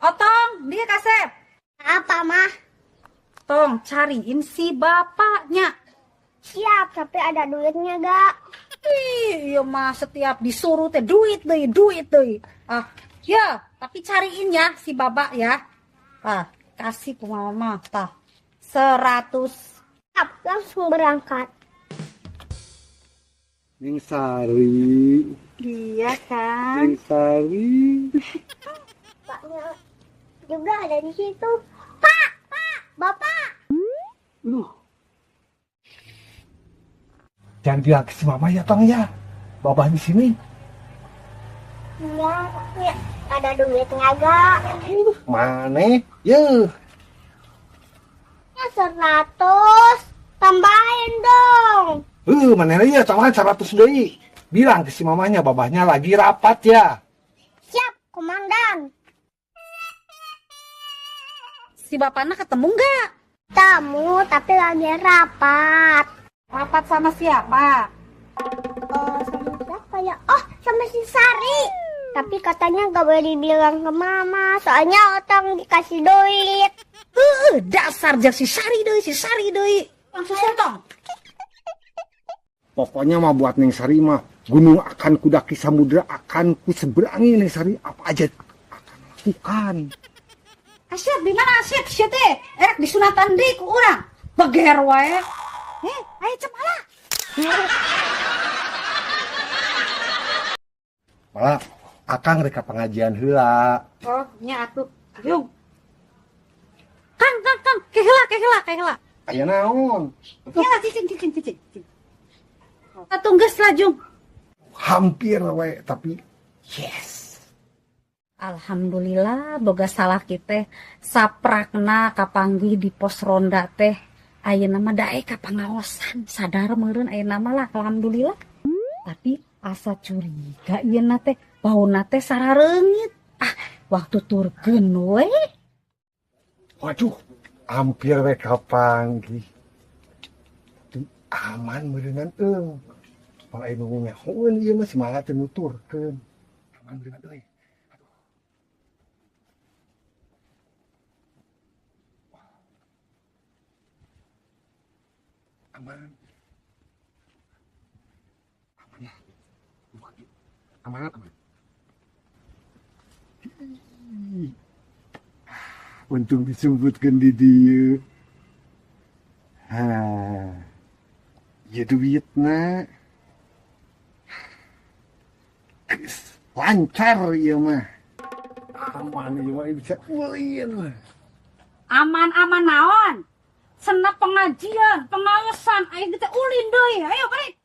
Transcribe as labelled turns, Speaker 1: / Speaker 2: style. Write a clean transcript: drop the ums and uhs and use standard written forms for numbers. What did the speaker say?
Speaker 1: Otong, dia kasep.
Speaker 2: Apa, Mah?
Speaker 1: Tong, cariin si bapaknya.
Speaker 2: Siap, tapi ada duitnya gak?
Speaker 1: Ih, iya mah setiap disuruh teh duit deh, duit deh. Ah, ya, tapi cariin ya si bapak ya. Ah, kasih ke mama, tah. 100.
Speaker 2: Siap, langsung berangkat.
Speaker 3: Neng Sari.
Speaker 1: Iya kan?
Speaker 3: Neng Sari.
Speaker 2: Paknya juga ada di situ. Pak, Pak, Bapak.
Speaker 3: Loh. Jangan bilang ke si mama ya, Tong ya. Babah di sini.
Speaker 2: Iya, ya. Ada duitnya gak?
Speaker 3: Mana? Ye.
Speaker 2: Ya 100. Tambahin dong.
Speaker 3: Mana ya tambahan 100 deui. Bilang ke si mamanya babahnya lagi rapat ya.
Speaker 2: Siap, komandan.
Speaker 1: Si bapaknya ketemu nggak?
Speaker 2: Ketemu, tapi lagi rapat.
Speaker 1: Rapat sama siapa?
Speaker 2: Sama siapa ya? Oh, sama si Sari. Tapi katanya nggak boleh dibilang ke mama, soalnya otong dikasih duit.
Speaker 1: Dasar jak si Sari deui, si Sari deui. Langsung tong.
Speaker 3: Pokoknya mah buat Neng Sari mah gunung akan kudaki, samudra akan ku seberangi Neng Sari, apa aja akan lakukan.
Speaker 1: Asyik di mana asyik sia teh? Erek disunatan deui ku urang. Beger wae. Ayo cemala.
Speaker 3: Malah akang rek ka pengajian heula.
Speaker 1: Oh, nya atuh. Yung. Kang, Kang, Kang, keheula, keheula, keheula.
Speaker 3: Aya naon?
Speaker 1: Keheula cicing, cicing, cicing. Atuh geus lah, Jung.
Speaker 3: Hampir we, tapi yes.
Speaker 1: Alhamdulillah boga salah kita saprakna kapanggih di pos ronda teh. Ayeuna mah daek ka pangaosan, sadar meureun ayeuna mah lah alhamdulillah. Tapi asa curiga ieuna teh bauna teh sarareungit. Ah, waktu turkeun we.
Speaker 3: Waduh, hampir we kapanggih. Aman meureunnan eung. Pang aya nu nyahoeun ieu mah si Mala teh nuturkeun. Aman meureunnan euy. Aduh. Aman. Aman ya. Aman, aman. Untung disumputkeun di dieu. Ha. Ieu duitna. Lancar ieu mah. Aman ieu mah bisa ulin.
Speaker 1: Aman-aman naon? Senap pengajian, pengaosan, ayo kita ulin deui. Ayo balik.